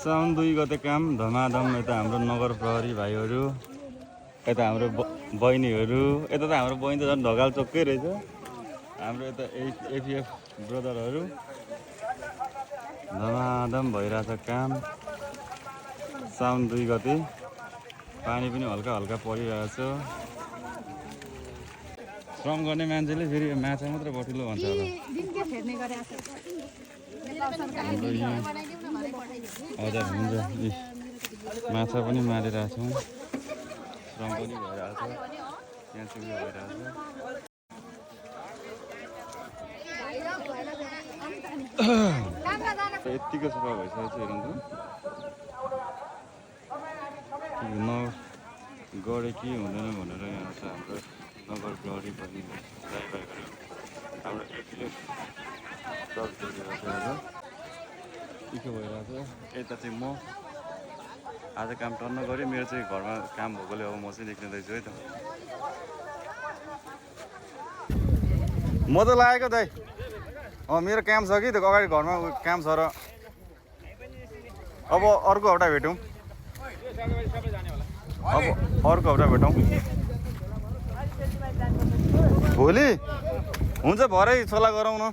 साउन 2 गते काम धमाधम। यता हाम्रो नगर प्रहरी भाइहरू, यता हाम्रो बहिनीहरू, यता त हाम्रो बहिनी त झन् ढकाल चोक्कै रहेछ। हाम्रो यता एफिएफ ब्रदरहरू धमाधम भइरहेछ काम। साउन 2 गते पानी पनि हल्का हल्का परिरहेछ। श्रम गर्ने मान्छेले फेरि माछा मात्र बटिलो भन्छ होला। हजुर हुन्छ। माछा पनि मारिरहेछौँ, श्रम पनि भइरहेछ, यहाँ चाहिँ उयो भइरहेछ। यत्तिकै सफा भइसकेको छ हेर्नु त। गरे के हुँदैन भनेर यहाँ चाहिँ हाम्रो नगर प्रहरी पनि ड्राइभरहरू हाम्रो एफिएफ चर्च गरिरहेको छ। के भइरहेछ यता चाहिँ म आज काम टन्न गरेँ। मेरो चाहिँ घरमा काम भएकोले अब म चाहिँ निक्लिँदैछु है त। म त लागेको दाइ, मेरो काम छ कि त्यो अगाडि घरमा काम छ र अब अर्को हप्ता भेटौँ। अब अर्को हप्ता भेटौँ भोलि। हुन्छ भरे सल्लाह गरौँ न।